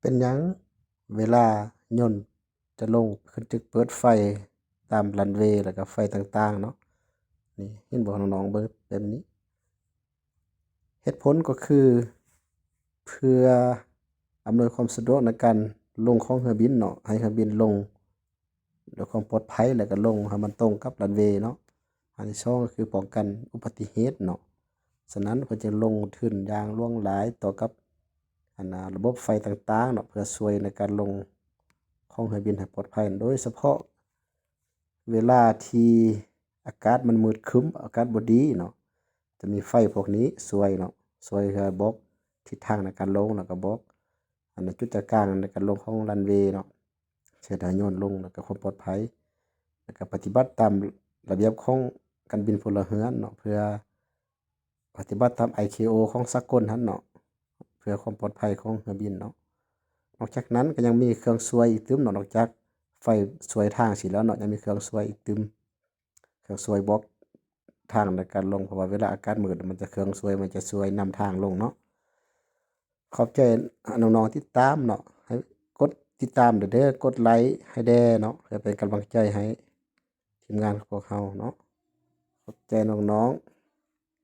ປັນຫຍັງເວລາຍົນຈະລົງ ເພິ່ນຈຶ່ງເປີດໄຟຕາມຣັນເວ ແລ້ວກໍໄຟຕ່າງໆເນາະ. ນີ້ເຫັນບໍ່ ນ້ອງໆເບິ່ງແບບນີ້. ເຫດຜົນກໍຄືເພື່ອອຳນວຍຄວາມສະດວກໃນການລົງຂອງເຮືອບິນເນາະ, ໃຫ້ເຮືອບິນລົງ ດ້ວຍຄວາມປອດໄພ ແລ້ວກໍລົງໃຫ້ມັນຕົງກັບຣັນເວເນາະ. ອັນທີສອງກໍຄືປ້ອງກັນອຸບັດຕິເຫດເນາະ. ສະນັ້ນເພິ່ນຈຶ່ງລົງທຶນຢ່າງຫຼວງຫຼາຍຕໍ່ກັບ ອັນນາ ລະບົບໄຟຕ່າງໆເນາະ ເພື່ອຊ່ວຍໃນການລົງຂອງເຮືອບິນໃຫ້ປອດໄພ, ໂດຍສະເພາະເວລາທີ່ອາກາດມັນມືດຄຶ້ມ ອາກາດບໍ່ດີເນາະ, ຈະມີໄຟພວກນີ້ຊ່ວຍເນາະ, ຊ່ວຍເພື່ອບອກທິດທາງໃນການລົງ ແລ້ວກໍບອກ ອັນນາ ຈຸດໃຈກາງໃນການລົງຂອງຣັນເວເນາະ, ເຮັດໃຫ້ຍົນລົງ ແລ້ວກໍຄວາມປອດໄພ ແລ້ວກໍປະຕິບັດຕາມລະບຽບຂອງການບິນພົນລະເຮືອນເນາະ, ເພື່ອປະຕິບັດຕາມ ໄອ ເຄ ໂອ ຂອງສາກົນຫັ້ນເນາະ, ເພື່ອຄວາມປອດໄພຂອງເຮືອບິນເນາະ. ນອກຈາກນັ້ນກໍຍັງມີເຄື່ອງຊ່ວຍອີກຕື່ມເນາະ, ນອກຈາກໄຟຊ່ວຍທາງຊີ້ແລ້ວເນາະ, ຍັງມີເຄື່ອງຊ່ວຍອີກຕື່ມ. ເຄື່ອງຊ່ວຍບອກທາງໃນການລົງ, ເພາະວ່າເວລາອາກາດມືດ ມັນຈະ ເຄື່ອງຊ່ວຍມັນຈະຊ່ວຍນຳທາງລົງເນາະ. ຂອບໃຈນ້ອງໆຕິດຕາມເນາະ, ໃຫ້ກົດຕິດຕາມເດີ, ກົດໄລໃຫ້ແດ່ເນາະ, ເພື່ອເປັນກຳລັງໃຈໃຫ້ທີມງານຂອງພວກເຮົາເນາະ. ຂອບໃຈນ້ອງໆ.